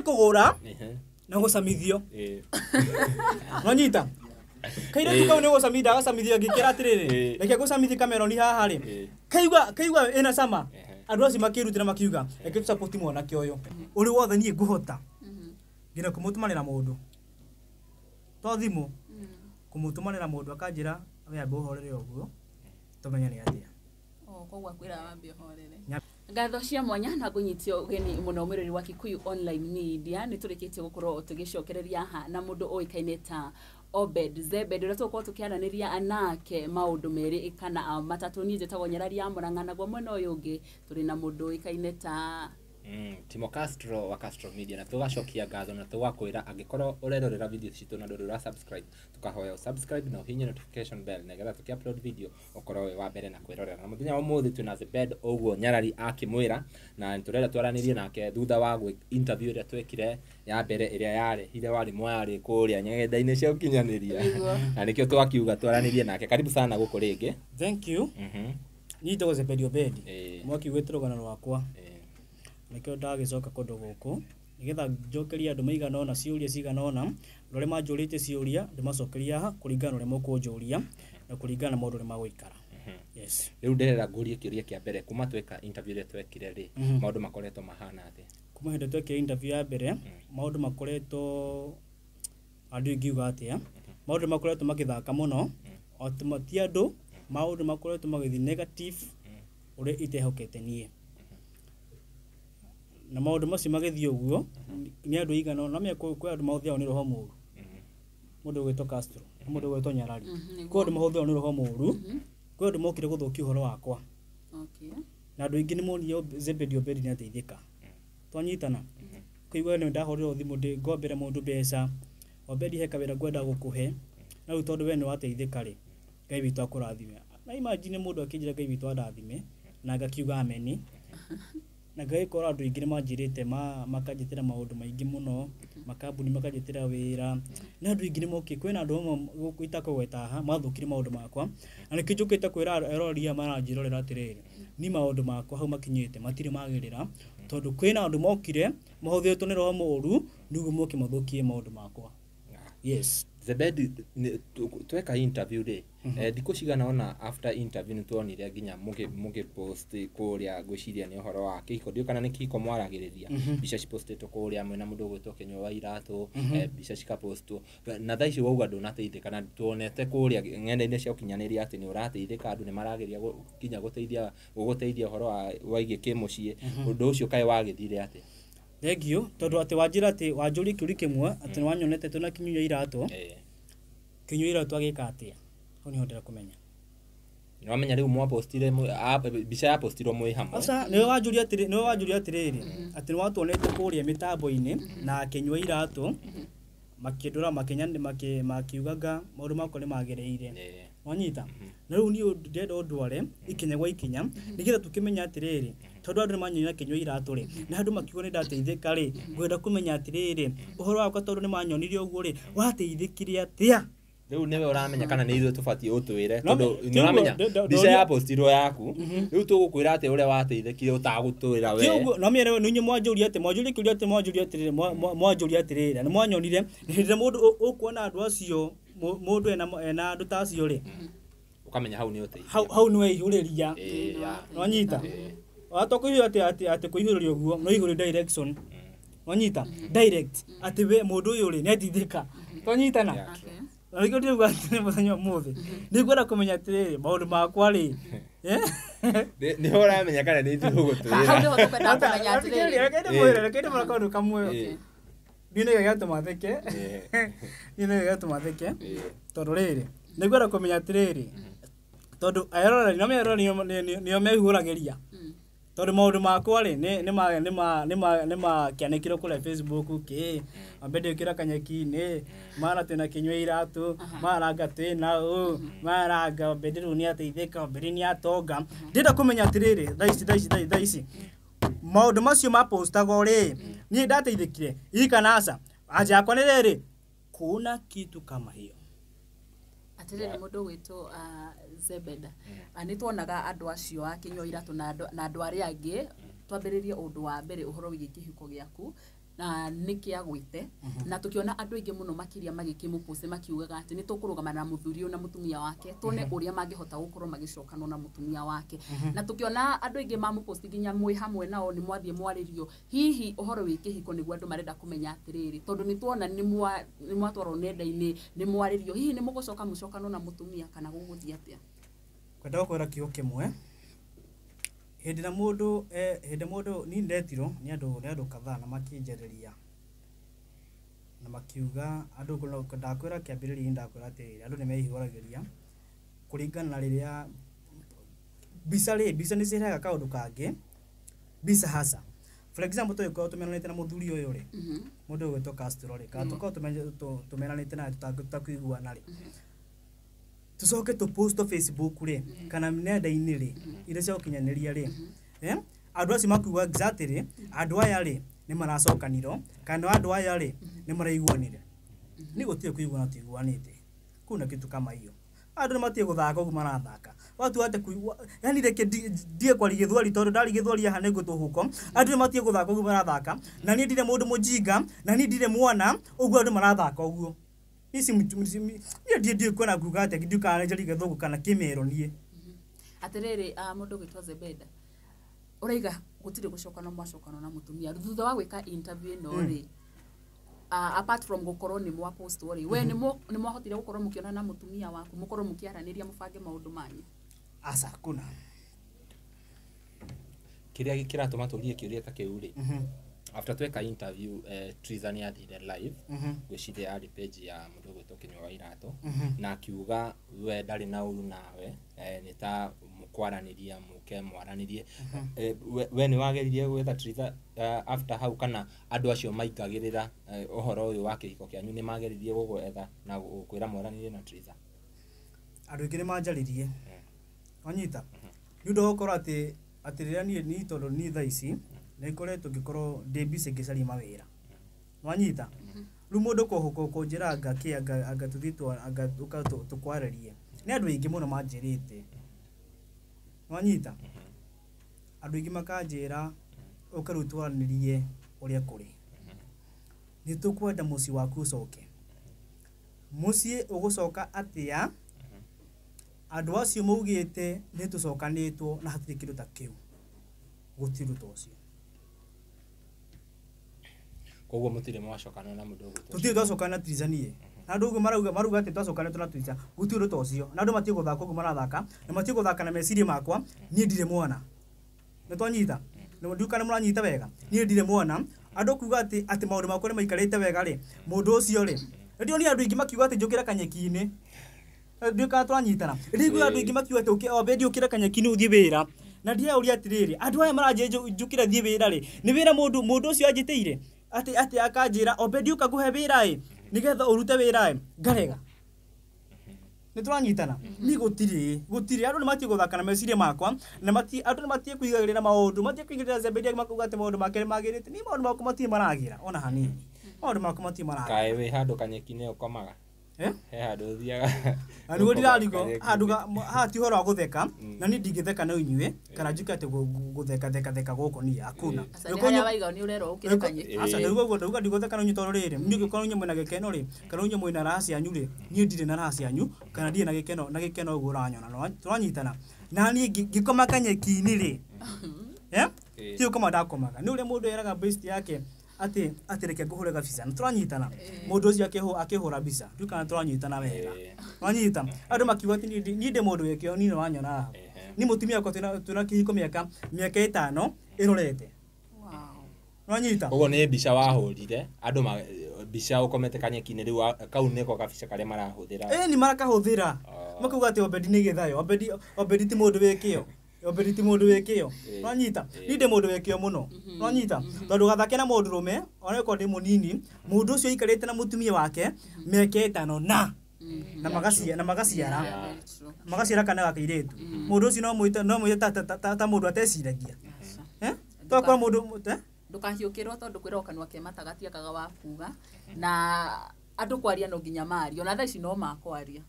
Kũgũra na gũcamithio. Nwanyita kairĩtu kau nĩ gũcamithia ndagacamithio ngĩkĩra atĩrĩrĩ, reke ngũcamithie kameroni haha rĩ, kaigua kaigua ĩna cama. Andũ acio makĩrutĩra makiuga reke tũsapoti mwanake ũyũ ũrĩ wothe niĩ ngũhota nginya kũmũtũmanĩra mũndũ to thimũ, kũmũtũmanĩra mũndũ akanjĩra we ambe ũhorere ũguo tũmenye nĩ atĩa. Oh, koguo akwĩra wambe ũhorere. Ngatho cia mwanya na ngũnyitio ũgeni mũno mwĩrori wa Kikuyu Online Media. Nĩ tũrĩkĩtie gũkorwo tũgĩcokereria haha na mũndũ ũĩkaine ta Obed Zebed, ũrĩa tũgũkorwo tũkĩaranĩria nake maũndũ merĩ kana matatũ. Niĩ njĩtagwo Nyarari ya Mũrang'a, naguo mwena ũyũ ũngĩ tũrĩ na mũndũ ũĩkaine ta Timo Castro wa Castro Media, na tũgacokia ngatho na tũgakwĩra angĩkorwo ũrerorera video citũ na ndũrĩ ũra subscribe, tũkahoya subscribe na ũhihinye notification bell nĩgetha tũkĩ upload video ũkorwo wĩ wa mbere na kwĩrorera. Na mũthenya wa ũmũthĩ twĩna Zebed ũguo Nyarari akĩmwĩra, na tũrenda twaranĩrie nake thutha wa interview ĩrĩa twekire ya mbere ĩrĩa yarehire warimũ yarĩ kũrĩa ng'enda-inĩ cia ũkinyanĩria, na nĩkĩo twakiuga twaranĩrie nake. Karibu sana gũkũ rĩngĩ. Thank you. Niĩ njĩtagwo Zebedi Obedi. Mwakiugĩte rũgano rwakwa, nĩkĩo ndagĩcoka kũndũ gũkũ nĩgetha njokerie andũ maigana ũna ciũria cigana ũna. Andũ arĩa manjũrĩtie ciũria ndĩmacokeria haha kũringana na ũrĩa mũkũnjũria na kũringana na maũndũ ũrĩa magũikara. Yes. Rĩu ndĩrenda ngũrie kĩũria kĩa mbere, kuma tweka interview ĩrĩa twekire rĩ, maũndũ makoretwo mahana atĩa? Kuma hĩndĩ twekire interview ya mbere, maũndũ makoretwo, andũ ingiuga atĩa, maũndũ makoretwo magĩthaka mũno ti andũ, maũndũ makoretwo magĩthiĩ negative ũrĩa itehokete niĩ, na maũndũ macio magĩthiĩ ũguo nĩ andũ aigana ũna menya kwĩ andũ mahũthĩragwo nĩ roho mũru, mũndũ ũgwĩtwo Castro na mũndũ ũgwĩtwo Nyarari. Kwĩ andũ mahũthĩragwo nĩ roho mũru, kwĩ andũ mokire gũthũkia ũhoro wakwa, na andũ aingĩ nĩ monire Zebedi Obedi nĩ ateithĩka. Twanyitana kũigua nĩ ndahũrĩrwo thimũ ndĩ ngombere mũndũ mbeca, Obedi he kawĩra ngwenda gũkũhe, na rĩu tondũ we nĩ wateithĩka rĩ, Ngai witũ akũrathime. Na imagine mũndũ akĩnjĩra Ngai witũ andathime na ngakiuga ameni, na ngagĩkorwo andũ aingĩ nĩ manjĩrĩte makanjĩtĩra maũndũ maingĩ mũno, makambuni makanjĩtĩra wĩra, na andũ aingĩ nĩ mokire. Kwĩna andũ amwe itakũgweta haha mathũkirie maũndũ makwa, na nĩkĩo njũkĩte kwĩra eroreri aya maranjĩrorera atĩrĩrĩ, niĩ maũndũ makwa hau makinyĩte matirĩ magĩrĩra, tondũ kwĩna andũ mokire mahũthĩrĩtwo nĩ roho mũru nĩguo moke mathũkie maũndũ makwa. Yes. Zebedi, tweka interview rĩ, thikũ cigana ũna after interview nĩ tuonire nginya mũgĩ post kũrĩa, ngwĩciria nĩ ũhoro wa kĩhiko, ndiũĩ kana nĩ kĩhiko mwaragĩrĩria, mbica cipostĩtwo kũrĩa mwĩna mũndũ ũgwĩtwo Kĩnyua wa iratũ, mbica cikapostwo, na thaa ici wauga ndũnateithĩka, na tuonete kũrĩa ng'enda-inĩ cia ũkinyanĩria atĩ nĩ ũrateithĩka, andũ nĩ marageria nginya gũteithia gũgũteithia ũhoro wa wĩgiĩ kĩmũciĩ. Ũndũ ũcio kaĩ wagĩthire atĩa? Thank you, tondũ atĩ wanjĩra atĩ wanjũria kĩũria kĩmwe atĩ nĩ wanyonete twĩna Kĩnyua iratũ. Kĩnyua iratũ agĩka atĩa? Hau nĩho ndĩrenda kũmenya. Nĩwamenya rĩu mwapostire mbica yapostirwo mwĩ hamwe. Aca, nĩwe wanjũria atĩrĩ, nĩwe wanjũria atĩrĩrĩ atĩ nĩ watuonete kũrĩa mĩtambo-inĩ na akĩnyua iratũ, makĩndora makiugaga maũndũ makwa nĩ magĩrĩire. Wanyita na rĩu niĩ ndĩrenda ũndware ikinya gwa ikinya nĩgetha tũkĩmenya atĩrĩrĩ, tondũ andũ nĩ manyonire akĩnyua iratũ rĩ, na andũ makiuga nĩ ndateithĩka rĩ, ngwenda kũmenya atĩrĩrĩ, ũhoro wakwa tondũ nĩ manyonirie ũguo rĩ, wateithĩkire atĩa? Rĩu nĩwe ũramenya kana nĩ ithuĩ tũbatiĩ ũtwĩre, tondũ nĩ ũramenya mbica yapostirwo yaku, rĩu tũgũkwĩra atĩa ũrĩa wateithĩkire ũtagũtwĩra we? Ũguo no mĩere nĩ inyuĩ mwanjũria atĩ mwanjũria kĩũria atĩ mwanjũria atĩrĩrĩ, mwanjũria atĩrĩrĩ, nĩ mwanyonire hĩndĩ ĩrĩa mũndũ ũkuona andũ acio, mũndũ ena andũ ta acio rĩ, ũkamenya hau nĩ ũteithio, hau nĩ weihũrĩria. Wanyita watoka kũihũrĩria atĩ atĩ kũihũrĩria ũguo no ihũrĩ direction. Wanyita direct atĩ we mũndũ ũyũ rĩ nĩ ateithĩka. Twanyitana na nĩkĩo ndĩrauga atĩ mũthenya ũmũthĩ nĩ ngwenda kũmenya atĩrĩrĩ, maũndũ makwa rĩ. Nĩho ũramenya kana nĩ ithuĩ ũgũtwĩra. Hau nĩho tũkwenda kũmenya atĩrĩrĩ. Reke ndĩmwĩre, reke ndĩmwĩre kaũndũ kamwe. Niĩ nĩkĩo gĩatũma theke, niĩ nĩkĩo gĩatũma theke, tondũ rĩrĩ nĩ ngwenda kũmenya atĩrĩrĩ, tondũ eroreri no eroreri nĩo meihũragĩria, tondũ maũndũ makwa rĩ nĩ makĩanĩkirwo kũrĩa Facebook kĩ ambe ndĩkĩra kanyeki-inĩ mara twĩna Kĩnyua iratũ maranga twĩna ũ maranga Obedi rĩu nĩ ateithĩka, Obedi nĩ atonga. Ndĩrenda kũmenya atĩrĩrĩ, thaa ici thaa ici thaa ici maũndũ macio mapostagwo rĩ, niĩ ndateithĩkire ii kana aca? Anja yakwa nĩ rĩrĩ, kuna kitu kama hiyo. Atĩrĩrĩ, mũndũ ũgwĩtwo Zebeda, nĩ tuonaga andũ acio a Kĩnyua iratũ na andũ arĩa angĩ. Twambĩrĩrie ũndũ wa mbere ũhoro wĩgiĩ kĩhiko gĩaku. na nĩ kĩagwĩte na tũkĩona andũ aingĩ mũno makĩria magĩkĩmũpost makiugaga atĩ nĩ tũkũrũgama na mũthuri ũyũ na mũtumia wake tuone ũrĩa mangĩhota gũkorwo magĩcokanwo na mũtumia wake na tũkĩona andũ aingĩ mamũpost nginya mwĩ hamwe nao nĩ mwathiĩ mwarĩrio hihi ũhoro wĩ kĩhiko nĩguo andũ marenda kũmenya atĩrĩrĩ tondũ nĩ tuona nĩ mwatwarwo nenda-inĩ nĩ mwarĩrio hihi nĩ mũgũcoka mũcokanwo na mũtumia kana gũgũthiĩ atĩa? Kwenda gũkwĩra kiugo kĩmwe hĩndĩ na mũndũ hĩndĩ mũndũ ni ndetirwo nĩ andũ kadhaa na makĩnjarĩria na makiuga andũ ndakwĩra kĩambĩrĩria ndakwĩra atĩrĩrĩ andũ nĩ meihũragĩria kũringana na rĩrĩa mbica rĩ mbica nĩ cirehaga kaũndũ kangĩ mbica hasa for example tũgĩkorwo tũmenanĩte na mũthuri ũyũ rĩ mũndũ ũgwĩtwo Castro rĩ kana tũkorwo tũmenanĩte naye tũtakũiguana rĩ tucoke tũpost Facebook rĩ kana nenda-inĩ rĩ iria cia gũkinyanĩria rĩ andũ acio makiuga exactly andũ aya rĩ nĩ maracokanirwo kana andũ aya rĩ nĩ maraiguanire nĩ gũtirĩ kũiguana tũiguanĩte kuna kitu kama hiyo andũ nĩ matige gũthaka ũguo marathaka watu ate kuigua yani reke ndie kwaria gĩthweri tondũ ndari gĩthweri haha nĩ ngũtũhũko andũ nĩ matige gũthaka ũguo marathaka na niĩ ndirĩ mũndũ mũjinga na niĩ ndirĩ mwana ũguo andũ marathaka ũguo isi niĩ ndiĩ kuona kuga atĩa ndiũkaga njarie gĩthũngũ kana kĩmero niĩ atiriri mũndũ ũgwĩtwo Zebeda ũraiga gũtirĩ gũcokana mwacokana na mũtumia thutha wa gwĩka interview ĩno rĩ apart from gũkorwo nĩ mwapost rĩ we nĩ mwahotire gũkorwo mũkĩonana na mũtumia waku mũkorwo mũkĩaranĩria mũbange maũndũ manyu? Aca kuna kĩrĩa kĩratũma tũrie kĩũria ta kĩu rĩ after tweka interview Triza nĩ athire live ngwĩciria yarĩ page ya mũndũ ũgwĩtwo Kĩnyua wa Iratũ na akiuga we ndarĩ na ũru nawe nĩ ta mũkwaranĩria mũke mwaranĩrie we nĩ wageririe gwetha Triza after hau kana andũ acio maingagĩrĩra ũhoro ũyũ wa kĩhiko kĩanyu nĩ mageririe gũgwetha na gũkwĩra mwaranĩrie na Triza? Andũ aingĩ nĩ manjarĩrie wanyita nĩ ũndũ wa gũkorwo atĩ rĩrĩa niĩ ni tondũ niĩ thaa ici nĩ ngoretwo ngĩkorwo ndĩ busy ngĩcaria mawĩra wanyita rĩu mũndũ kũnjĩra anga kĩ anga tũthiĩ anga ũka tũkwarĩrie nĩ andũ aingĩ mũno manjĩrĩte wanyita andũ aingĩ makanjĩra ũke rĩu twaranĩrie ũrĩa kũrĩ nĩ tũkwenda mũciĩ waku ũcoke mũciĩ ũgũcoka atĩa andũ acio maugĩte nĩ tũcokanĩtwo na hatirĩ kĩndũ ta kĩu gũtirĩ ũndũ ta ũcio. Koguo mũtirĩ mwacokana na mũndũ ũgwĩtwo tũtirĩ twacokana na Triza niĩ na andũ ũguo marauga atĩ twacokanĩtwo na Triza gũtirĩ ũndũ ta ũcio na andũ matige gũthaka ũguo marathaka na matige gũthaka na meciria makwa niĩ ndirĩ mwana nĩ twanyita ndiũĩ kana mũranyita wega niĩ ndirĩ mwana andũ kuga atĩ maũndũ makwa nĩ maikarĩte wega rĩ mũndũ ũcio rĩ ndio nĩ andũ aingĩ makiuga atĩ njũkĩre kanyeki-inĩ ndiũĩ kana tũranyitana rĩu andũ aingĩ makiuga atĩ Obedi ũkĩre kanyeki-inĩ ũthiĩ wĩra na ndireũria atĩrĩrĩ andũ aya maranjĩra njũkĩre thiĩ wĩra rĩ nĩ wĩra mũndũ ũcio anjĩtĩire atĩ akanjĩra Obedi ũka ngũhe wĩra ĩ nĩgetha ũrute wĩra ĩ ngarega nĩ tũranyitana ni gũtirĩ andũ nĩ matige gũthaka na meciria makwa na andũ nĩ matige kũigagĩrĩra maũndũ matige kũigĩrĩra Zebedi makauga atĩ maũndũ make nĩ magĩrĩte ni maũndũ makwa matirĩ maragĩra ona hanini maũndũ makwa matirĩ maragĩra. Kaĩ wĩ handũ kanyeki-inĩ ũkomaga? He handũ ũthiaga na nĩguo ndirarigwo handũ haha ti ũhoro wa gũtheka na niĩ ndingĩtheka na inyuĩ kana njuke atĩ gũtheka theka theka gũkũ niĩ hakuna. Aca ndauga ũguo ndauga ndigũtheka na inyuĩ tondũ rĩrĩ niĩ ũngĩkorwo inyuĩ mwĩna gĩkeno rĩ kana inyuĩ mwĩna raha cianyu rĩ niĩ ndirĩ na raha cianyu kana ndirĩ na gĩkeno ũguo ũranyona tũranyitana na niĩ ngĩkoma kanyeki-inĩ rĩ ti gũkoma ndakomaga nĩ ũrĩa mũndũ eraga best yake atĩ reke ngũhũre gabica nĩ tũranyitana mũndũ ũcio akĩhũra mbica ndiũĩ kana tũranyitana wega wanyita andũ makiuga atĩ niĩ ndĩ mũndũ wĩ kĩo niĩ nĩ wanyona haha niĩ mũtumia wakwa twĩna kĩhiko mĩaka 5 ĩrorete wanyita koguo nĩ mbica wahũrire andũ mbica ũkomete kanyeki-inĩ rĩu kau nĩko gabica karĩa marahũthĩra nĩ marakahũthĩra makauga atĩ Obedi nĩ gĩthayo Obedi ti mũndũ wĩ kĩo Obedi ti mũndũ wĩ kĩo wanyita niĩ ndĩ mũndũ wĩ kĩo mũno wanyita tondũ gathake na mũndũ rũme ona okorwo ndĩ mũnini mũndũ ũcio aikarĩte na mũtumia wake mĩaka 5 na magaciara kana ga kairĩtu mũndũ ũcio no mwĩte ta mũndũ ateciragia tokorwo mũndũ ndũkahiũkĩrwo tondũ kwĩrwo kanua ke mata gatiakaga wa kuga na andũ kwaria no nginya mario na thaa ici no makwaria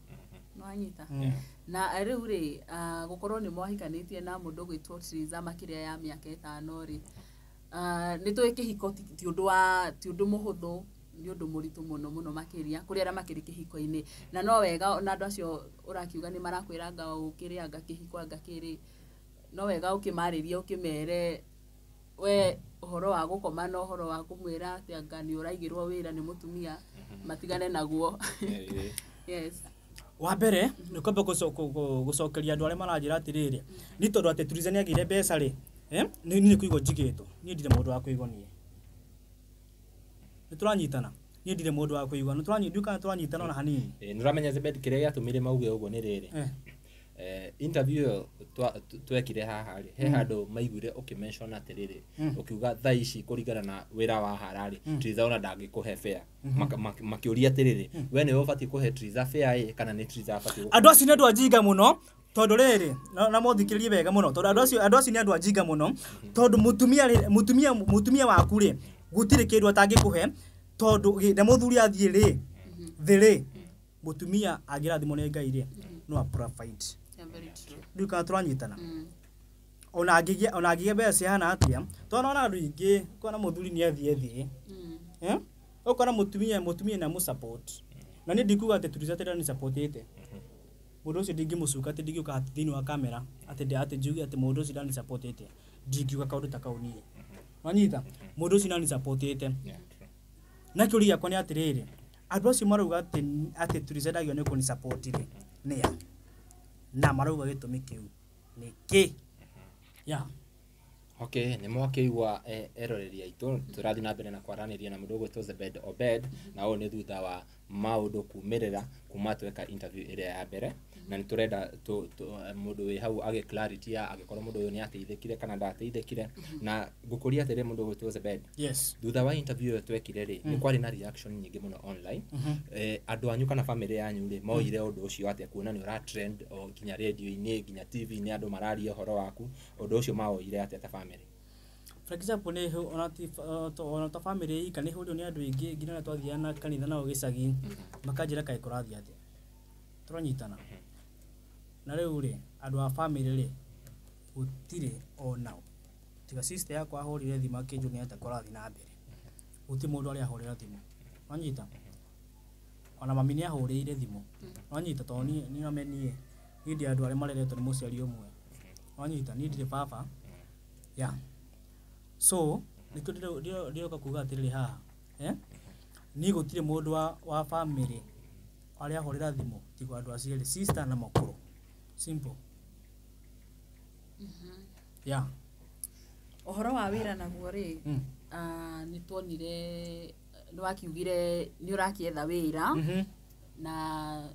nwanyita na rĩu rĩ gũkorwo nĩ mwahikanĩtie na mũndũ ũgwĩtwo Triza makĩria ya mĩaka 5 rĩ Nĩ tũĩ kĩhiko ti ũndũ wa ti ũndũ mũhũthũ, nĩ ũndũ mũritũ mũno mũno makĩria kũrĩ arĩa makĩrĩ kĩhiko-inĩ, na no wega ona andũ acio ũrakiuga nĩ marakwĩra anga ũkĩrĩ anga kĩhiko anga kĩrĩ, no wega ũkĩmarĩrie ũkĩmere we ũhoro wa gũkoma na ũhoro wa kũmwĩra atĩ anga nĩ ũraigĩrwo wĩra nĩ mũtumia matigane naguo. Yes. Wa mbere nĩ kwamba gũcokeria andũ arĩa maranjĩra atĩrĩrĩ, nĩ tondũ atĩ Triza nĩ agĩire mbeca rĩ, nĩ niĩ kũigwo njigĩtwo, niĩ ndirĩ mũndũ wa kũigwo niĩ. Nĩ tũranyitana, niĩ ndirĩ mũndũ wa kũigwo, nĩ tũranyitana, kana tũranyitana ona hanini. Nĩ ũramenya Zebed kĩrĩa gĩatũmire mauge ũguo nĩ rĩrĩ. Interview ĩyo twekire haha rĩ, he handũ maiguire ũkĩmention atĩrĩrĩ, ũkiuga thaa ici kũringana na wĩra wa hara rĩ, Triza ona ndangĩkũhe fare. Makĩũria atĩrĩrĩ, we nĩwe ũbatiĩ kũhe Triza fare ĩ kana nĩ Triza abatiĩ gũkũhe? Andũ acio nĩ andũ ajinga mũno, tondũ rĩrĩ, na mothikĩrĩrie wega mũno, tondũ andũ acio nĩ andũ ajinga mũno, tondũ mũtumia waku rĩ, gũtirĩ kĩndũ atangĩkũhe, tondũ na mũthuri athiĩ rĩ, thĩ rĩ, mũtumia angĩrathimwo nĩ Ngai rĩ, no a provide. Rĩu kana tũranyitana. Ona angĩgĩa mbeca cihana atĩa, tondũ andũ aingĩ ũkona mũthuri nĩ athiĩ thĩ, ũkona mũtumia nĩ amũ-support. Na niĩ ndikuga atĩ Triza nĩ supportĩte. Mũndũ ũcio ndingĩmũcuka atĩ ndingĩũka thĩinĩ wa kamera atĩ njuge atĩ mũndũ ũcio ndani-supportĩte. Ndingiuga kaũndũ ta kau niĩ. Wanyita? Mũndũ ũcio ndani-supportĩte. Na kĩũria gĩakwa nĩ atĩrĩrĩ, andũ acio marauga atĩ Triza ndagĩrĩirwo nĩ kũni-support rĩ, nĩ a? Na marauga gĩtũmi kĩu nĩ kĩ? Yeah. Okay, nĩ mwakĩigua eroreri aitũ, tũrathiĩ na mbere na kwaranĩria na mũndũ ũgwĩtwo Zebed Obed, na ũyũ nĩ thutha wa maũndũ kumĩrĩra kuma tweka interview ĩrĩa ya mbere, na nĩ tũrenda mũndũ wĩ hau agĩ clarity ya angĩkorwo mũndũ ũyũ nĩ ateithĩkire kana ndateithĩkire. Na ngũkũria atĩrĩ mũndũ ũgwĩtwo Zebed, yes, thutha wa interview ĩyo twekire rĩ, nĩ kwarĩ na reaction nyingĩ mũno online. Andũ anyu kana family yanyu rĩ, moire ũndũ ũcio atĩa kuona nĩ ũra trend o nginya radio-inĩ nginya TV-inĩ andũ mararia ũhoro waku, ũndũ ũcio mawoire atĩa ta family? For example, nĩ ona ta family ika nĩ hũrirwo nĩ andũ aingĩ nginya arĩa twathiaga na kanitha nao gĩcagi, makanjĩra kaĩ kũrathiĩ atĩa, tũranyitana. Na rĩu rĩ, andũ a family rĩ, gũtirĩ onao, tiga sister yakwa ahũrire thimũ akĩnjũria atĩa kũrathiĩ na mbere, gũtirĩ mũndũ arĩa ahũrĩra thimũ, wanyita. Ona mami nĩ ahũrĩire thimũ, wanyita, tondũ niĩ no niĩ ndĩ andũ arĩa mareretwo nĩ mũciari ũmwe, wanyita, niĩ ndirĩ baba. Yeah. So nĩkĩo ndĩroka kuga atĩrĩrĩ haha, niĩ gũtirĩ mũndũ wa family arĩa ahũrĩra thimũ tiga andũ acio erĩ, sister na mũkũrũ, simple. Yeah. Ũhoro wa wĩra naguo rĩ, nĩ tuonire nĩ wakiugire nĩ ũrakĩetha wĩra, na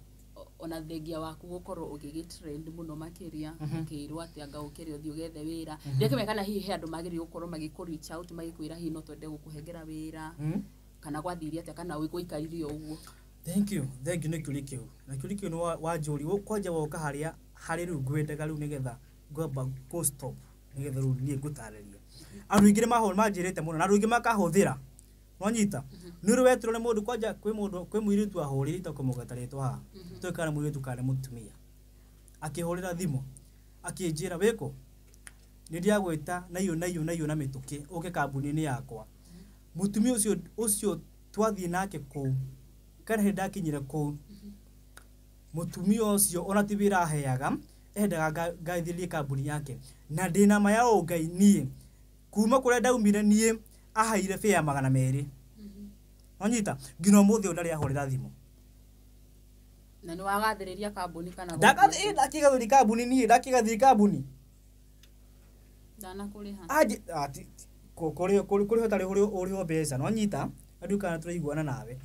ona thengia waku gũkorwo ũgĩgĩ trend mũno makĩria, ũkĩrwo atĩ anga ũkĩrĩ ũthiĩ ũgethe wĩra. Ndĩrakĩmenya kana hihi he andũ magĩrĩirwo gũkorwo magĩkũ reach out magĩkwĩra hihi no twende gũkũhengera wĩra, kana gwathire atĩa, kana gũikarire o ũguo? Thank you, thank you nĩ kĩũria kĩu. Na kĩũria kĩu nĩ wanjũria kwanja woka harĩa harĩ rĩu ngwendaga rĩu nĩgetha ngwamba kũ stop nĩgetha rĩu niĩ ngũtarĩrie. Andũ aingĩ nĩ manjĩrĩte mũno na andũ aingĩ makahũthĩra, wanyita. Nĩ ũrĩ wetirwo nĩ mũndũ kwanja kwĩ mũndũ kwĩ mũirĩtu ahũrĩire itakũmũgweta rĩtwa haha, tũĩ kana nĩ mũirĩtu kana nĩ mũtumia, akĩhũrĩra thimũ akĩnjĩra wĩkũ, nĩ ndĩragwĩta na iyo na iyo na iyo na mĩtũkĩ ũke kambuni-inĩ yakwa. Mũtumia ũcio twathiĩ nake kũu, kana hĩndĩ ndakinyire kũu, mũtumia ũcio ona ti wĩra aheaga, endaga ngaithĩrĩrie kambuni yake, na ndĩna ma ya ũngai niĩ kuma kũrĩa ndaumire niĩ aheire fare 200. Wanyita, nginya ũmũthĩ ũyũ ndarĩ ahũrĩra thimũ. Na nĩ wagathĩrĩria kambuni kana ndakĩgathĩrĩria kambuni niĩ, ndakĩgathĩrĩria kambuni. Ndanakũrĩha. Aje kũrĩho tarĩ ũrĩho mbeca, nwanyita, andũ kana tũraiguana nawe.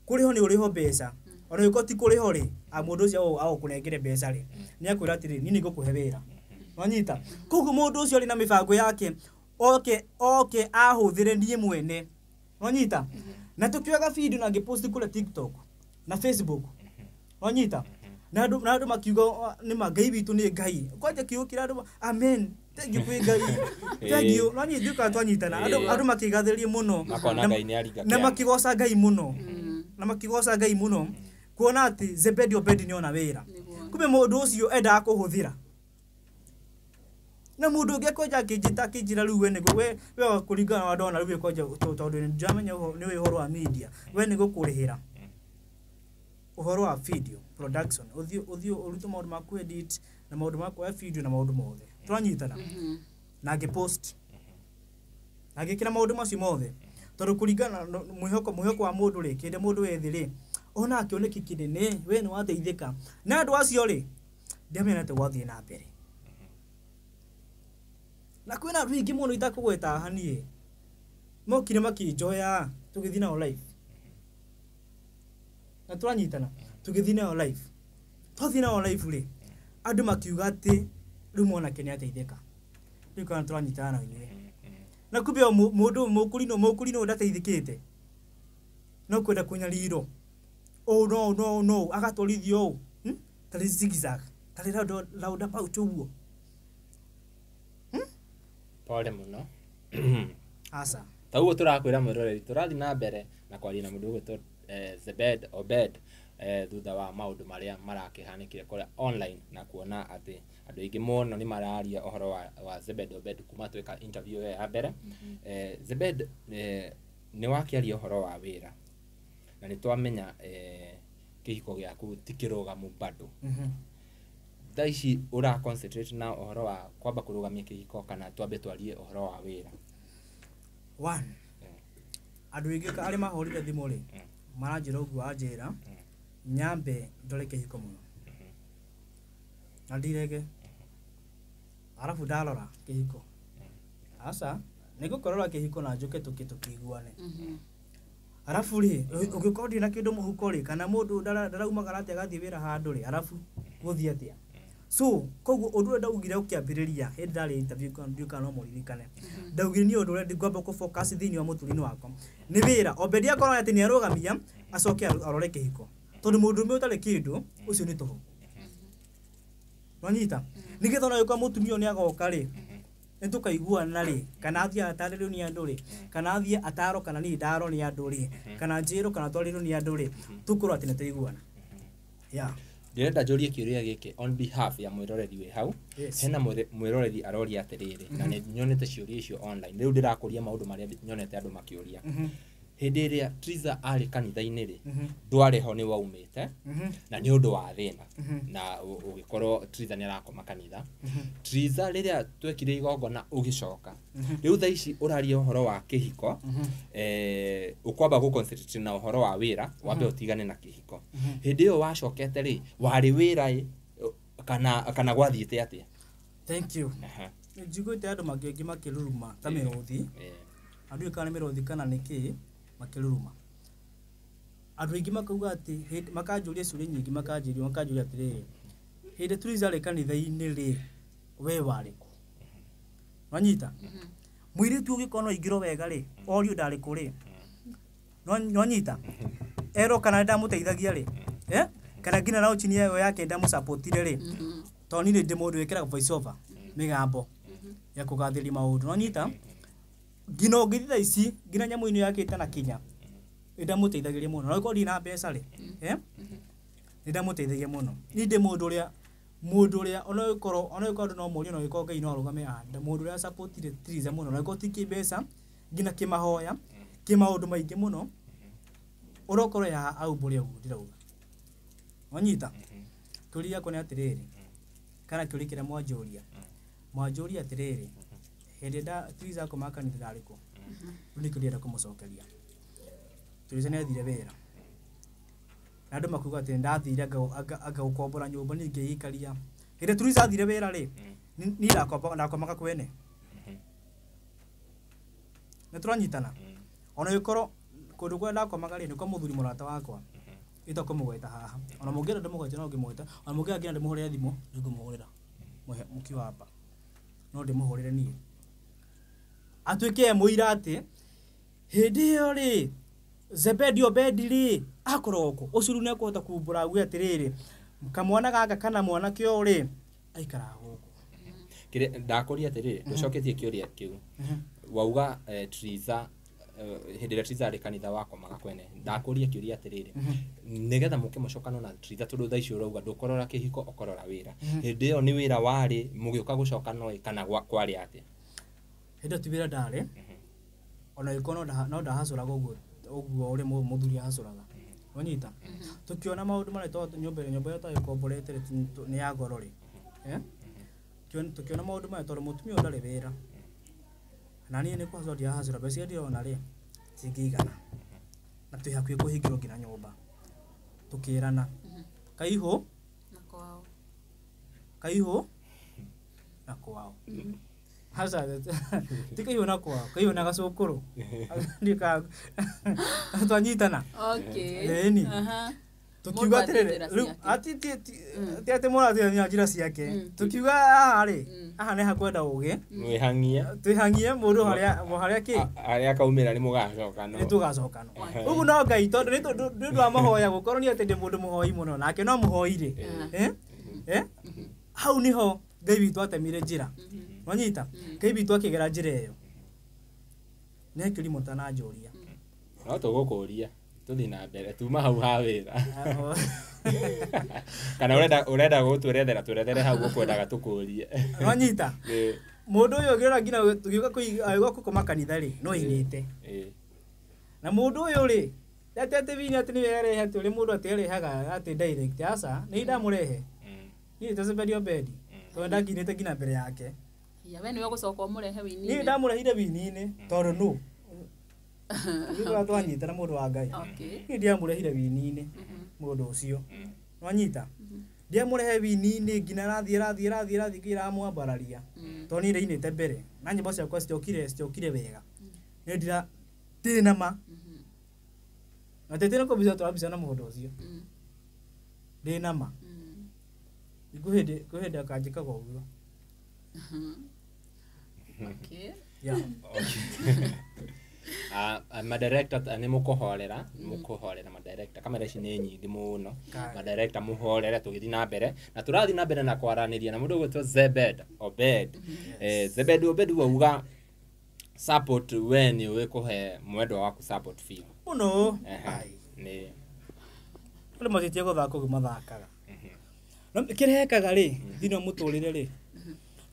Kũrĩho nĩ ũrĩho mbeca, ona ũngĩkorwo ti kũrĩho rĩ, mũndũ ũcio agũkũnengere mbeca rĩ, nĩ akwĩra atĩrĩrĩ, niĩ nĩ ngũkũhe wĩra. Nwanyita. Koguo mũndũ ũcio arĩ na mĩbango yake, oke ahũthĩre niĩ mwene. Nwanyita. Na tũkĩoyaga video na ngĩpost kũrĩa TikTok na Facebook. Nwanyita. Na andũ makiuga nĩ ma Ngai witũ nĩ Ngai. Kwanja kiugo kĩrĩa andũ amen. Thank you kwĩ Ngai. Thank you. Nwanyita kana twanyitana. Andũ makĩgathĩrĩria mũno. Na makĩgoca Ngai mũno. Na makĩgoca Ngai mũno. Kuona atĩ Zebedi Obedi nĩ ona wĩra. Kumbe mũndũ ũcio endaga kũhũthĩra. Na mundu ungi akonja akinjita akinjira riu we niguo we kuringana na ndona riu akonja tondu ndiramenya ni we uhoro wa media we ni gukurihira uhoro wa video production uthie urute maundu maku edit na maundu maku ya video na maundu mothe twanyitana na ngipost na ngikira maundu macio mothe tondu kuringana mwihoko wa mundu ri kinde mundu wethi ri ona akioneki kinene we ni wateithika na andu acio ri ndiamenyete gwathie na mbere na kwina andu aingi muno itakugweta haha nie mokire makinjoya tugithi nao live na turanyitana tugithi nao live twathi nao live ri andu makiuga ati riu mwanake ni ateithika riu kana turanyitana na inyuĩ na kumbe mundu mukurino ndateithikite no kwenda kunyarirwo oh no no no agatwarithio ũũ tarĩ zigzag tarĩ roundabout ũguo. Pole muno. Asa ta uguo turakwira mwiroreri turathi na mbere na kwaria na mundu ugwitwo Zebed Obed thutha wa maundu maria marakihanikire kuria online na kuona ati andu aingi muno ni mararia uhoro wa Zebed Obed kuma tweka interview ya mbere. Zebed ni wakiaria uhoro wa wira na ni twamenya kihiko giaku ti kirugamu bado. Thaa ici ura concentrate na uhoro wa kwamba kurugamia kihiko kana twambe twarie uhoro wa wira? One andu aingi aria mahurire thimu ri maranjira uguo anjira nyambe ndore kihiko muno na ndirege arafu ndarora kihiko aca nigukorora kihiko na njuke tukiguane arafu ri ungikorwo ndina kindu muhuko ri kana mundu ndaraumagara atia agathie wira handu ri arafu guthie atia. So koguo undu uria ndaugire ukiambiriria hindi ndari interview ndiuka no muririkane ndaugire ni undu uria ngwamba ku focus thiini wa muturino wakwa ni wira Obedi akorwo ati ni arugamia acoke arore kihiko tondu mundu ume utari kindu ucio ni tuhu nwanyita nigetha ona yuka mutumia ni agoka ri nitukaiguana ri kana athie atarĩrio ni andu ri kana athie ataro kana ni ndaro ni andu ri kana njĩrwo kana twarĩrwo ni andu ri tukorwo ati nĩtwaiguana. Yeah. Ndĩrenda njũrie kĩũria gĩkĩ on behalf ya mwĩroreri wĩ hau. Hena mwĩroreri aroria atĩrĩrĩ na nĩ nyonete ciũria icio online rĩu ndĩrakũria maũndũ marĩa nyonete andũ makĩũria. Hĩndĩ ĩrĩa Triza arĩ kanitha-inĩ rĩ ndwarĩ ho nĩ waumĩte na nĩ ũndũ wa thĩna na ũgĩkorwo Triza nĩ arakoma kanitha. Triza rĩrĩa twekire igongona ũgĩcoka rĩu thaa ici ũraria ũhoro wa kĩhiko ũkwamba gũ concentrate na ũhoro wa wĩra wambe ũtigane na kĩhiko. Hĩndĩ ĩyo wacokete rĩ warĩ wĩra kana gwathiĩte atĩa? Thank you. Njiguĩte andũ mangĩ makĩruruma ta mĩrũthi andũ kana mĩrũthi kana nĩkĩ makĩruruma andũ aingĩ makauga atĩ makanjũria ciũria nyingĩ makanjũria atĩrĩrĩ hĩndĩ Triza arĩ kanitha-inĩ rĩ we warĩ kũ? Nwanyita mũirĩtu ũngĩkorwo no aingĩrwo wega rĩ orio ndarĩ kũ rĩ nwanyita erwo kana ndamũteithagia rĩ kana nginya na chini yayo yake ndamũsapotire rĩ tondũ niĩ ndĩ mũndũ wĩkĩraga voice over mĩgambo ya kũgathĩria maũndũ nwanyita nginya ũngĩthiĩ thaa ici nginya nyamũ-inĩ yakĩte na kinya nĩndamũteithagĩria mũno na ũngĩkorwo ndirĩ na mbeca rĩ nĩndamũteithagia mũno. Niĩ ndĩ mũndũ ũrĩa ona ũngĩkorwo andũ no morie ona ũngĩkorwo Ngai no arũgame haha mũndũ ũrĩa supportire Triza mũno na ũngĩkorwo ti kĩmbeca nginya kĩmahoya kĩmaũndũ maingĩ mũno ũrokorwo haha aumbũre ũguo ndĩrauga wanyita. Kĩũria gĩakwa nĩ atĩrĩrĩ kana kĩũria kĩrĩa mwanjũria atĩrĩrĩ hĩndĩ Triza akoma kanitha ndarĩ kũ? Rĩu nĩkĩo ndĩrenda kũmũcokeria. Triza nĩ athire wĩra na andũ makuga atĩ ndathire anga gũkombora nyũmba niĩ ngĩikaria. Hĩndĩ Triza athire wĩra rĩ niĩ ndakomaga kwene nĩ tũranyitana ona ũngĩkorwo kũndũ kũrĩa ndakomaga rĩ nĩ kwa mũthuri mũrata wakwa itakũmũgweta haha ona mũngĩenda ndĩmũgwete no ngĩmũgweta ona mũngĩenda nginya ndĩmũhũrĩre thimũ nĩngũmũhũrĩra mũkiwa hapa no ndĩmũhũrĩre niĩ atuĩke mũira atĩ hĩndĩ ĩyo rĩ Zebedi Obedi rĩ akorwo kũ ũcio rĩu nĩekũhota kumbũra auge atĩrĩrĩ kamwana gaka kana mwanake ũyũ rĩ aikaraga gũkũ. Ndakũria atĩrĩrĩ ndũcoketie kĩũria kĩu wauga Triza hĩndĩ ĩrĩa Triza arĩ kanitha wakomaga kwene ndakũria kĩũria atĩrĩrĩ nĩgetha mũke mũcokano na Triza tondũ thaa ici ũrauga ndũkũrora kĩhiko ũkorora wĩra hĩndĩ ĩyo nĩ wĩra warĩ mũgĩũka gũcokano ĩ kana kwarĩ atĩa Hĩndĩ ĩyo ti wĩra ndarĩ ona gĩkorwo no ndahacũraga ũguo ũguo ũrĩa mũthuri ahacũraga wanyita tukiona maũndũ marĩa tondũ nyũmba ĩrĩa twagĩkomborete nĩ ya goro rĩ tukiona maũndũ maya tondũ mũtumia ũyũ ndarĩ wĩra na niĩ nĩ kũhacũra ndirahacũra mbeca iria ndĩrona rĩ cingĩigana na twĩ hakuhĩ kũhingĩrwo nginya nyũmba tukĩrana kaihũ Na kwao. Kaihũ na kwao Haca ti kaihũ na kwao kaihũ na gacũkũrũ Ndika twanyitana Okay. Ĩni. Aha. Tukiuga Mũndũ atĩrĩrĩ athiĩ rĩu njĩra ati ti atĩ mũndũ athiĩ njĩra ciake tukiuga haha rĩ haha nĩ hakwenda ũgĩ mwĩhang'ie twĩhang'ie mũndũ harĩa kĩ harĩa kaumĩra nĩ mũgacokano nĩ tũgacokano ũguo no Ngai tondũ nĩ ũndũ wa mahoya gũkorwo nĩ atĩ ndĩ mũndũ mũhoi mũno nake no mũhoi rĩ hau nĩho Ngai witũ atemire njĩra wanyita Ngai witũ akĩgera njĩra ĩyo nĩ kĩrimũ tananjũria no tũgũkũria tũthiĩ na mbere tuma hau ha wĩra kana ũrenda gũtwĩrethera twĩrethere hau ũkwendaga tũkũrie wanyita mũndũ ũyũ ũngĩrora nginya tũgĩũka agĩũka gũkoma kanitha rĩ no ainĩte na mũndũ ũyũ rĩ atĩ atĩ wini atĩ nĩwe arehe atĩ ũrĩa mũndũ atĩ arehaga atĩ direct aca nĩ ndamũrehe niĩ ta Zebedi Obedi tondũ ndakinĩte nginya mbere yake Ya we nĩwe ũgũcoka ũmũrehe wini-inĩ. niĩ ndamũrehire wini-inĩ tondũ nũ Nĩ twanyitana mũndũ wa Ngai Okay. niĩ ndiamũrehire wini-inĩ mũndũ ũcio nwanyita ndiamũrehe wini-inĩ nginya rathiĩ nginya ramwambararia tondũ niĩ ndainĩte mbere na nyĩmbo ciakwa citiokire wega nĩ ndira ndĩ na ma na tĩtĩ nĩ tũrambica na mũndũ ũcio ndĩ na ma kwĩ hĩndĩ akanjĩkaga ũguo Okay. Yeah. Madirector nĩ mũkũhorera madirector kamera ici nĩ nyingĩ mũno madirector mũhorere tũgĩthiĩ na mbere na tũrathiĩ na mbere na kwaranĩria na mũndũ ũgwĩtwo Zebed Obed Zebed Obed wauga support we nĩ ũĩ kũhe mwendwa waku support biũ mũno nĩ ũrĩa macitie gũthaka ũguo mathakaga no kĩrĩa hekaga rĩ thĩinĩ wa mũtũrĩre rĩ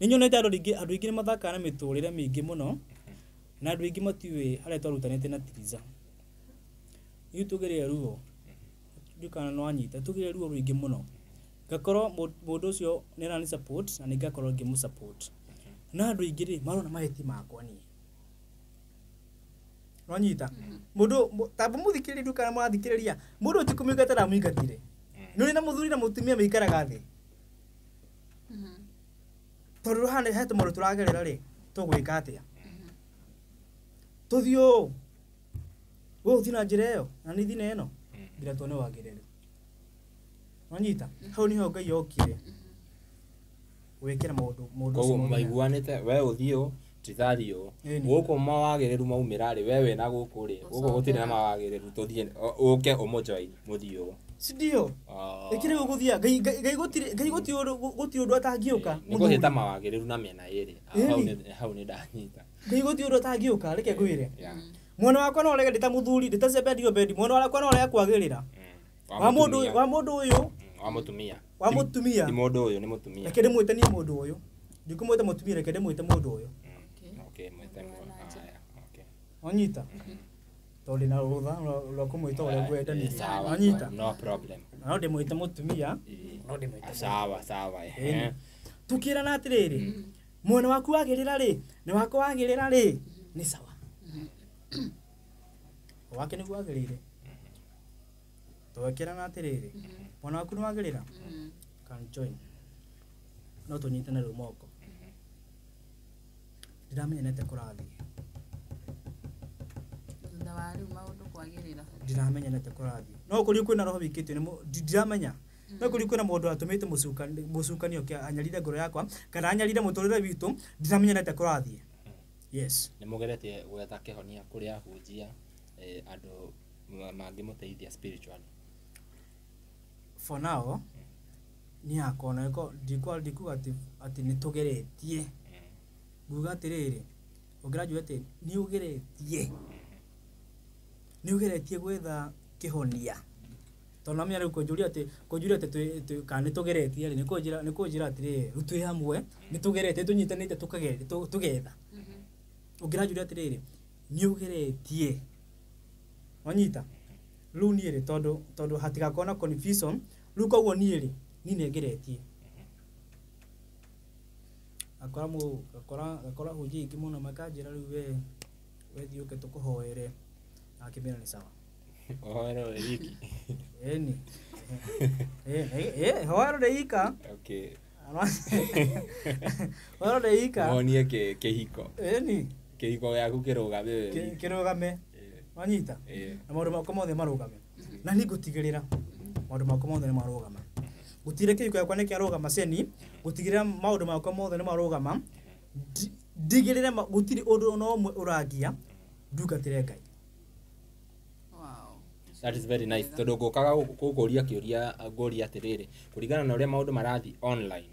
nĩ nyonete andũ aingĩ nĩ mathakaga na mĩtũrĩre mĩingĩ mũno na andũ aingĩ matiũĩ harĩa twarutanĩte na Tiriza ithuĩ tũgĩrĩre ruo ndikana no anyita tũgĩrĩre ruo rũingĩ mũno ngakorwo mũndũ ũcio nĩ arani support na nĩ ngakorwo ngĩmũ support na andũ aingĩ rĩ marona mahĩtia makwa niĩ nwanyita mũndũ tamba mũthikĩrĩrie ndukana mũrathikĩrĩria mũndũ ti kũmũingata ndamũingatire nĩ ũrĩ na mũthuri na mũtumia maikaraga thĩ tondũ haha he tũmaũndũ tũragerera rĩ tũgwĩka atĩa tũthiĩ ũũ we ũthiĩ na njĩra ĩyo na nĩ thiĩ na ĩno nginya tuone wagĩrĩru nwanyita hau nĩho Ngai okire gwĩkĩra maũndũ mũndũ koguo maiguanĩte we ũthiĩ ũũ tithathiĩ ũũ gũkũ mawagĩrĩru maumĩra rĩ we wĩna gũkũ rĩ gũkũ gũtirĩ na mawagĩrĩru tũthiĩ ũke ũmũjoin mũthiĩ ũũ sindio ĩkĩrĩ gũgũthia Ngai gũtirĩ ũndũ atangĩũka nĩ kũhĩta mawagĩrĩru na mĩena ĩrĩ hau nĩ ndanyita Ngai gũtirĩ ũndũ atangĩũka reke ngwĩre mwena wakwa no ũrege ndĩ ta mũthuri ndĩ ta Zebedi Obedi mwena wakwa no ũrege kwagĩrĩra wa mũndũ ũyũ wa mũtumia ti mũndũ ũyũ nĩ mũtumia reke ndĩmwĩte niĩ mũndũ ũyũ ndikũmwĩta mũtumia reke ndĩmwĩte mũndũ ũyũ wanyita tondũ ndĩna rũtha rwa kũmwĩta ũrĩa ngwenda niĩ wanyita no problem no ndĩmwĩte mũtumia no ndĩmwĩte sawa sawa tukĩrana atĩrĩrĩ mwena waku wagĩrĩra rĩ na wakwa wagĩrĩra rĩ nĩ sawa wake nĩguo wagĩrĩire twekĩrana atĩrĩrĩ mwena waku nĩ wagĩrĩra can join no tũnyitane rĩu moko ndiramenya nĩ atĩa kũrathiĩ thutha wa rĩu maũndũ kwagĩrĩra ndiramenya nĩ atĩa kũrathiĩ no kũrĩ kwĩna roho wĩkĩtio nĩ ndiramenya no kũrĩ kwĩna mũndũ atũmĩte mũcukani oke anyarire ngoro yakwa kana anyarire mũtũrĩre witũ ndiramenya nĩ atĩa kũrathiĩ yes nĩ mũgeretie gwetha kĩhonia kũrĩ ahunjia andũ mangĩmũteithia spiritually for now niĩ hakwa ona ndikuga atĩ nĩ tũgeretie nguga atĩrĩrĩ ũngĩranjũria atĩ nĩ ũgeretie Nĩ ũgeretie gwetha kĩhonia. Tondũ namenya rĩu kũnjũria atĩ kana nĩ tũgeretie rĩ, nĩ kũnjĩra atĩrĩrĩ, rĩu twĩ hamwe, nĩ tũgeretie tũnyitanĩte tũgetha. Ũngĩranjũria atĩrĩrĩ, nĩ ũgeretie. Wanyita? Rĩu niĩ rĩ, tondũ hatigakorwo na confusion, rĩu koguo niĩ rĩ, niĩ nĩ ngeretie. Ngakora hunjia aingĩ mũno makanjĩra rĩu we thiĩ ũke tũkũhoere. Na ngĩmera nĩ sawa. Ũhoere wĩ wiki. Ĩni. Hoero ndĩ ika. Okay. Hoero ndĩ ika. Monie kĩhiko. Ĩni. Kĩhiko gĩaku kĩrũgame wĩ wiki. Kĩrũgame. Wanyita? Na maũndũ makwa mothe marũgame. Na niĩ ngũtigĩrĩra maũndũ makwa mothe nĩ marũgama. Gũtirĩ kĩhiko gĩakwa nĩ kĩarũgama ceni, gũtigĩrĩra maũndũ makwa mothe nĩ marũgama. Ndigĩrĩre gũtirĩ ũndũ ona ũmwe ũrangia ndungatĩre Ngai. Wow. That is very nice. Tondũ ngũkaga gũkũria kĩũria ngũria atĩrĩrĩ, kũringana na ũrĩa maũndũ marathiĩ online,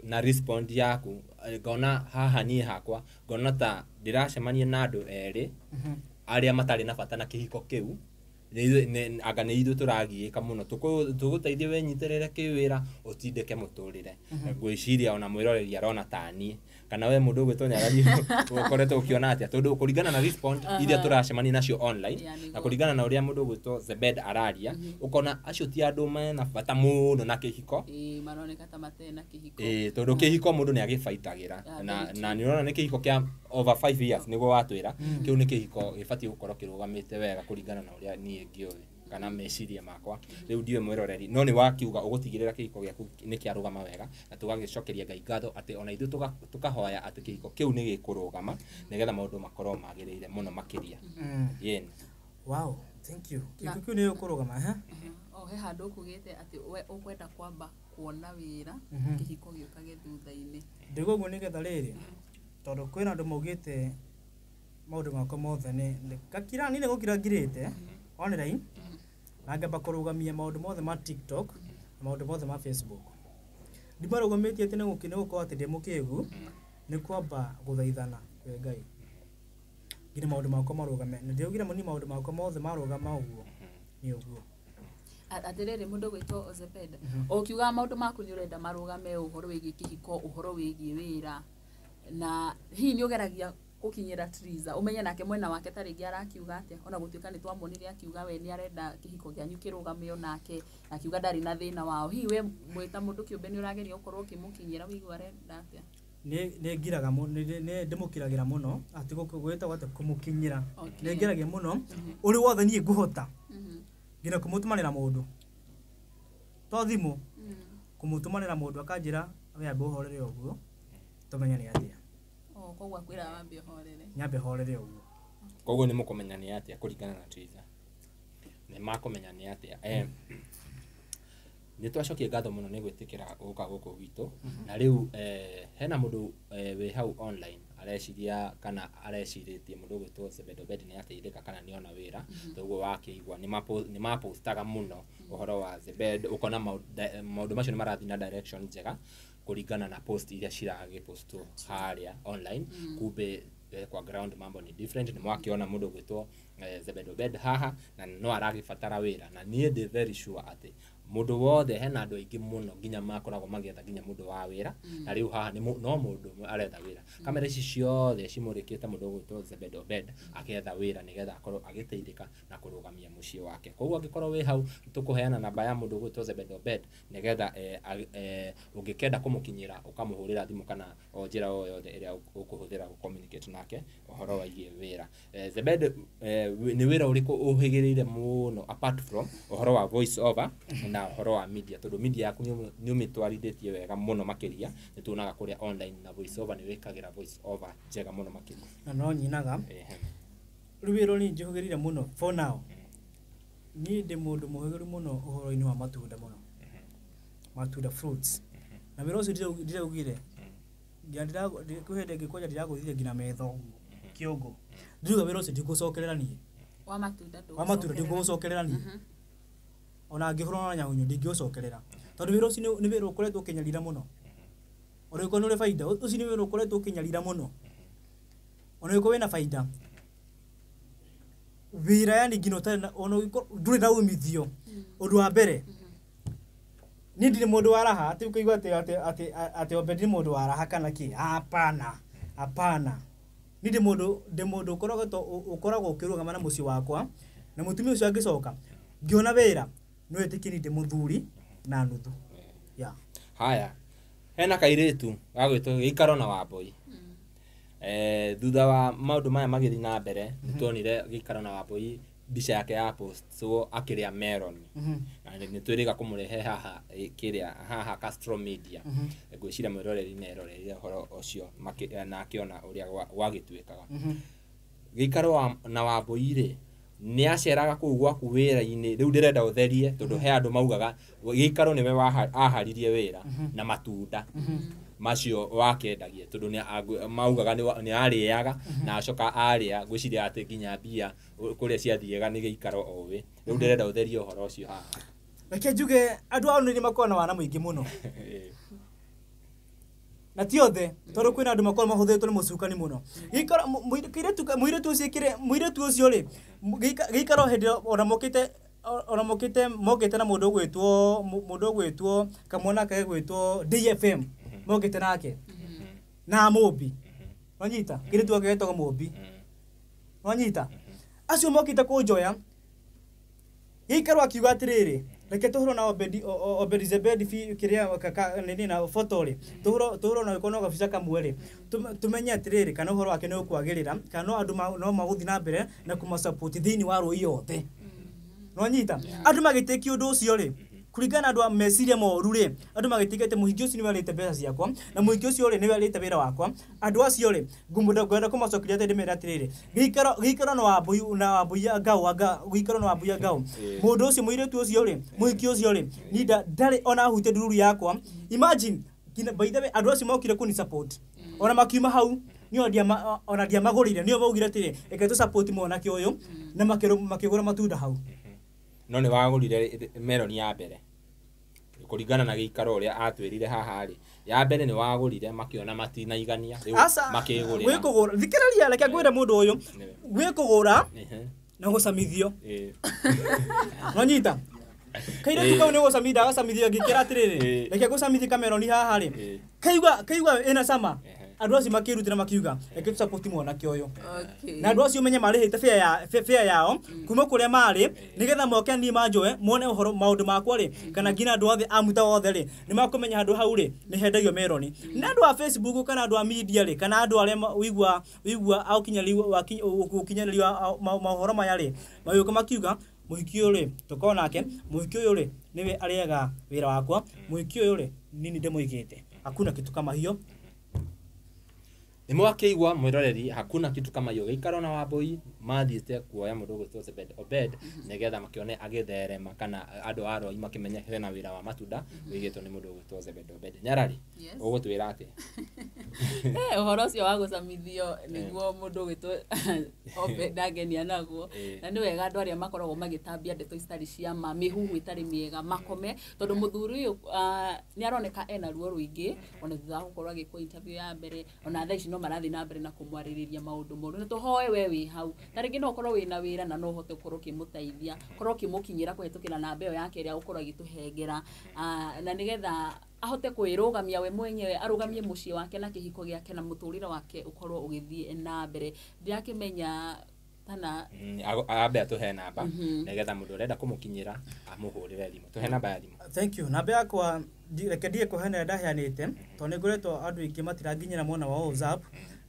na respond yaku, ngona haha niĩ hakwa, ngona ta ndĩracemania na andũ erĩ arĩa matarĩ na bata na kĩhiko kĩu. Anga nĩ ithuĩ tũragiĩka mũno, tũgũteithie wĩnyitĩrĩre kĩwĩra, ũtindĩke mũtũrĩre. Ngwĩciria ona mwĩroreri arona ta niĩ, kana we mũndũ ũgwĩtwo Nyarari ũkoretwo ũkĩona atĩa, tondũ kũringana na respond iria tũracemania nacio online, na kũringana na ũrĩa mũndũ ũgwĩtwo Zebed araria, ũkona acio ti andũ mena bata mũno na kĩhiko. Maroneka ta matarĩ na kĩhiko. Tondũ kĩhiko mũndũ nĩ agĩbaitagĩra, na nĩ ũrona nĩ kĩhiko kĩa over 5 years nĩguo watwĩra, kĩu nĩ kĩhiko gĩbatiĩ gũkorwo kĩrũgamĩte wega kũringana na ũrĩa niĩ ngĩũĩ kana meciria makwa. Rĩu ndiũĩ mwĩroreri, no nĩ wakiuga ũgũtigĩrĩra kĩhiko gĩaku nĩ kĩarũgama wega, na tũgagĩcokeria Ngai ngatho atĩ ona ithuĩ tũkahoya atĩ kĩhiko kĩu nĩ gĩkũrũgama nĩgetha maũndũ makorwo magĩrĩire mũno makĩria. Ĩni. Wow, thank you. Kĩhiko kĩu nĩ gĩkũrũgama, ha? O he handũ ũkugĩte atĩ we ũkwenda kwamba kuona wĩra, kĩhiko gĩũkage thutha-inĩ. Ndĩguo ũguo nĩgetha rĩrĩ, tondũ kwĩna andũ maugĩte maũndũ makwa mothe nĩ gakira, niĩ nĩ gũkira ngirĩte online, na ngamba kũrũgamia maũndũ mothe ma TikTok na maũndũ mothe ma Facebook. Ndimarũgamĩtie atĩ nĩ gũkorwo atĩ ndĩ mũkĩgu, nĩ kwamba gũthaithana kwĩ Ngai nginya maũndũ makwa marũgame. Na ndĩraugire niĩ maũndũ makwa mothe marũgama ũguo nĩ ũguo. Atĩrĩrĩ, mũndũ ũgwĩtwo Zebed, ũkiuga maũndũ maku nĩ ũrenda marũgame, ũhoro wĩgiĩ kĩhiko, ũhoro wĩgiĩ wĩra, na hihi nĩ ũgeragia gũkinyĩra Triza ũmenye nake mwena wake ta rĩngĩ arakiuga atĩa, ona gũtuĩka nĩ twamuonire akiuga we nĩ arenda kĩhiko kĩanyu kĩrũgame onake, akiuga ndarĩ na thĩna wao. Hihi we mwĩ ta mũndũ kĩũmbe nĩ ũrageria gũkorwo ũkĩmũkinyĩra ũigue arenda atĩa? Nĩ ngiraga mũno, nĩ ndĩmũkiragĩra mũno, atĩ gwĩtagwo atĩ kũmũkinyĩra. Nĩ ngeragia mũno ũrĩ wothe niĩ ngũhota, nginya kũmũtũmanĩra mũndũ to thimũ, kũmũtũmanĩra mũndũ akanjĩra we ambe ũhorere ũguo tũmenye nĩ atĩa. Koguo akwĩra wambe ũhorere. Nyambe horere ũguo. Koguo nĩ mũkũmenya nĩ atĩa kũringana na Triza. Nĩ makũmenya nĩ atĩa. Nĩ twacokia ngatho mũno nĩ gwĩtĩkĩra gũka gũkũ gwitũ. Na rĩu hena mũndũ wĩ hau online areciria kana arecirĩtie mũndũ ũgwĩtwo Zebed Obed nĩ ateithĩka kana nĩ ona wĩra. Toguo wakĩigua nĩ mapostaga mũno ũhoro wa Zebed, ũkona maũndũ macio nĩ marathiĩ na direction njega kũringana na post iria ciragĩpostwo harĩa online. Kumbe kwa ground mambo ni different. Nĩ mwakĩona mũndũ ũgwĩtwo Zebed Obed haha na no aragĩbatara wĩra, na niĩ ndĩ very sure atĩ mũndũ wothe hena andũ aingĩ mũno nginya makoragwo magĩetha nginya mũndũ wa wĩra, na rĩu haha no mũndũ ũmwe aretha wĩra. Kamera ici ciothe cimũrĩkĩte mũndũ ũgwĩtwo Zebed Obed akĩetha wĩra nĩgetha akorwo agĩteithĩka na kũrũgamia mũciĩ wake. Koguo angĩkorwo wĩ hau, tũkũheana namba ya mũndũ ũgwĩtwo Zebed Obed nĩgetha ũngĩkenda kũmũkinyĩra ũkamũhũrĩra thimũ kana o njĩra o yothe ĩrĩa ũkũhũthĩra gũ-communicate nake ũhoro wĩgiĩ wĩra. Zebed, nĩ wĩra ũrĩkũ ũhĩgĩrĩire mũno apart from ũhoro wa voice over na ũhoro wa media? Tondũ media yaku nĩ ũmĩtwarithĩtie wega mũno makĩria, nĩ tuonaga kũrĩa online na voice over nĩ wĩkagĩra voice over njega mũno makĩria. Na no nyinaga. Rĩu wĩra ũrĩa njihũgĩrĩire mũno for now, niĩ ndĩ mũndũ mũhĩgĩru mũno ũhoro-inĩ wa matunda mũno, matunda fruits. Na wĩra ũcio ndĩraugire nginya kwĩ hĩndĩ ĩngĩ kwanja ndĩragũthire nginya metho ũguo kĩongo, ndiuga wĩra ũcio ndikũcokerera niĩ. Wa matunda ndikũcokerera niĩ. Ona angĩhũrwo na nyahunyu ndingĩũcokerera, tondũ wĩra ũcio nĩ wĩra ũkoretwo ũkĩnyarira mũno. Ona ũngĩkorwo nĩ ũrĩ baida, ũcio nĩ wĩra ũkoretwo ũkĩnyarira mũno. Ona ũngĩkorwo wĩna baida, Wĩra yani nginya ũtarĩ na ona ũngĩkorwo ndũrĩ na umithio. Ũndũ wa mbere, niĩ ndirĩ mũndũ wa raha, atĩ ũkaigua atĩ Obedi nĩ mũndũ wa raha kana kĩ. Hapana, hapana. Niĩ ndĩ mũndũ ũkoragwo ũkĩrũgama na mũciĩ wakwa, na mũtumia ũcio angĩcoka ngĩona wĩra no ĩtĩkie niĩ ndĩ mũthuri na nuthu. Yeah. Haya, hena kairĩtu gagwĩtwo Gĩikaro na Wambũi. Thutha wa maũndũ maya magĩthiĩ na mbere, nĩtuonire Gĩikaro na Wambũi mbica yake ya post so akĩrĩa meroni. Na nĩ twĩrĩga kũmũrehe haha kĩrĩa haha Castro Media. Ngwĩciria mwĩroreri nĩ eroreire ũhoro ũcio na akĩona ũrĩa gwagĩtuĩkaga. Gĩikaro na Wambũi rĩ, nĩ aceraga kũu gwaku wĩra-inĩ, rĩu ndĩrenda ũtherie tondũ he andũ maugaga Gĩikaro nĩwe aharirie wĩra na matunda macio wakendagia tondũ nĩ maugaga nĩ arĩaga na acoka arĩa ngwĩciria atĩ nginya mbia kũrĩa ciathiaga nĩ Gĩikaro oĩ. Rĩu ndĩrenda ũtherie ũhoro ũcio haha. Reke njuge andũ ao nĩ makoragwo na wana mũingĩ mũno. Na ti othe tondũ kwĩna andũ makoragwo mahũthĩrĩtwo nĩ mũcukani mũno. Gĩikaro mũirĩtu ũcio rĩ, Gĩikaro hĩndĩ ona mokĩte na mũndũ ũgwĩtwo kamwana kage gwĩtwo DFM mokĩte nake na Mũmbi. Wanyita kĩirĩtu gake getagwo Mũmbi. Wanyita acio mokĩte kũnjoya. Gĩikaro akiuga atĩrĩrĩ, reke tũhũrwo na Obedi Zebedi kĩrĩa nini na photo rĩ, tũhũrwo na gĩkorwo na gabica kamwe rĩ, tũmenye atĩrĩrĩ kana ũhoro wake nĩ ũkwagĩrĩra kana no andũ no magũthiĩ na mbere na kũmasupport thĩinĩ wa rũi yothe. Nĩwanyita andũ magĩtĩkia ũndũ ũcio rĩ, kũringana na andũ a meciria moru rĩ, andũ magĩtĩkia atĩ mũhiki ũcio nĩwe arĩte mbeca ciakwa na mũhiki ũcio rĩ nĩwe arĩte wĩra wakwa. Andũ acio rĩ, ngwenda kũmacokeria atĩ ndĩmere atĩrĩrĩ, Gĩikaro na Wambũi na Wambũi ngau anga Gĩikaro na Wambũi ngau. Mũndũ ũcio mũirĩtu ũcio rĩ, mũhiki ũcio rĩ, niĩ ndarĩ ona ahute ndururu yakwa. Imagine by the way andũ acio mokire kũni support ona makiuma hau niĩ ona ndiamagũrĩire, nĩo maugire atĩrĩ reke tũ support mwanake ũyũ na makĩgũra matunda hau. No nĩ wagũrire meroni ya mbere kũringana na Gĩikaro ũrĩa atwĩrire haha rĩ, ya mbere nĩ wagũrire makĩona matinaigania rĩu makĩgũrĩra. Gwĩkũgũra thikĩrĩria, reke ngwĩre mũndũ ũyũ, gwĩkũgũra na gũcamithio. Nonyita kairĩtu kau nĩ gũcamithia agacamithio ngĩkĩra atĩrĩrĩ reke ngũcamithie kameroni haha rĩ, kaigua ĩna cama. Andũ acio makĩrutĩra makiuga reke tũsupport mwanake ũyũ. Na andũ acio menye marĩhĩte fare yao kuma kũrĩa marĩ nĩgetha moke niĩ manjoe mone ũhoro maũndũ makwa rĩ, kana nginya andũ othe a muta othe rĩ nĩ makũmenya handũ hau rĩ nĩ hendagio meroni. Na andũ a Facebook kana andũ a media rĩ, kana andũ arĩa ũigua ũkinyanĩrio maũhoro maya rĩ, magĩũka makiuga mũhiki ũyũ rĩ tũkorwo nake, mũhiki ũyũ rĩ nĩwe arĩaga wĩra wakwa, mũhiki ũyũ rĩ nini ndĩmũigĩte. Hakuna kitu kama hiyo. Nĩ mwakĩigua mwĩroreri, hakuna kitu kama hiyo. Gĩikaro na Wambũi mathiĩte kuoya mũndũ ũgwĩtwo Zebedi Obed nĩgetha makĩone agĩtherema kana andũ a Roi makĩmenye hena wĩra wa matunda wĩigĩtwo nĩ mũndũ ũgwĩtwo Zebedi Obed. Nyarari, ũgũtwĩra atĩa? Ũhoro ũcio wa gũcamithio nĩguo mũndũ ũgwĩtwo Obed angenia naguo. Na nĩ wega andũ arĩa makoragwo magĩtambia ndeto citarĩ cia ma, mĩhuhu ĩtarĩ mĩega makome, tondũ mũthuri ũyũ nĩ aroneka ena ruo rũingĩ ona thutha wa gũkorwo agĩkwo interview ya mbere, ona thaa ici no marathiĩ na mbere na kũmwarĩrĩria maũndũ moru. Na tũhoe we wĩ hau, ta rĩngĩ no ũkorwo wĩna wĩra na no ũhote gũkorwo ũkĩmũteithia, korwo ũkĩmũkinyĩra kũhetũkĩra namba ĩyo yake ĩrĩa ũkorwo agĩtũhengera, na nĩgetha ahote kwĩrũgamia we mwenyewe, arũgamie mũciĩ wake na kĩhiko gĩake na mũtũrĩre wake ũkorwo ũgĩthiĩ na mbere. Ndirakĩmenya kana ambe atũhe namba nĩgetha mũndũ ũrenda kũmũkinyĩra amũhũrĩre thimũ. Tũhe namba ya thimũ. Thank you. Namba yakwa reke ndige kũheana ĩrĩa ndaheanĩte tondũ nĩ ngoretwo andũ aingĩ matiranginyĩra mwena wa WhatsApp.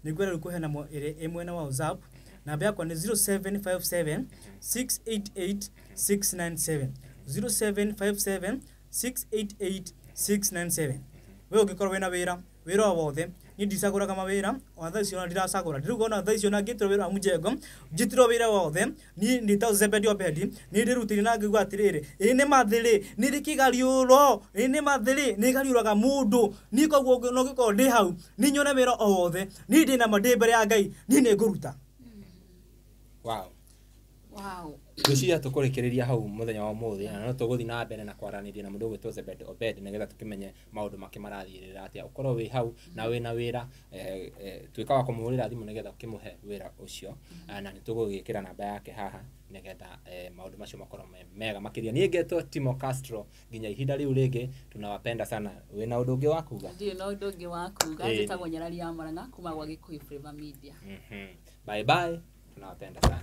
Nĩ ngwenda rĩu kũheana ĩrĩa ĩ mwena wa WhatsApp. Namba yakwa nĩ 0757 688 697 0757 688 697. We ũngĩkorwo wĩna wĩra o wothe, niĩ ndicagũraga mawĩra ona thaa icio ona ndiracagũra, ndiruga ona thaa icio ona ngĩtĩrwo wĩra wa mũjengo, njĩtĩrwo wĩra wothe, niĩ nĩ ta Zebedi Obedi, niĩ ndĩrutĩire na ngĩigua atĩrĩrĩ, ĩĩ nĩ mathĩrĩ, nĩ rĩ kĩgariũro, ĩĩ nĩ mathĩrĩ, nĩ gariũraga mũndũ, niĩ koguo no ngĩkorwo ndĩ hau, niĩ nyone wĩra o wothe, niĩ ndĩ na ma ndĩ mbere ya Ngai, niĩ nĩ ngũruta. Wow. Wow. Ngwĩciria tũkũrĩkĩrĩria hau mũthenya wa ũmũthĩ, na no tũgũthiĩ na mbere na kwaranĩria na mũndũ ũgwĩtwo Zebed Obed nĩgetha tũkĩmenye maũndũ make marathiĩrĩra atĩa. Ũkorwo wĩ hau na wĩna wĩra, tuĩka wa kũmũhũrĩra thimũ nĩgetha ũkĩmũhe wĩra ũcio. Na nĩ tũgũgĩkĩra namba yake haha nĩgetha maũndũ macio makorwo me mega makĩria. Niĩ ngetwo Timo Castro, nginya ihinda rĩu rĩngĩ, tunawapenda sana. Wĩna ũndũ ũngĩ wa kuga? Ndirĩ na ũndũ ũngĩ wa kuga. Njĩtagwo Nyarari ya Murang'a kuma gwa Gĩkũyũ Flavour Media. Bye bye, tunawapenda sana.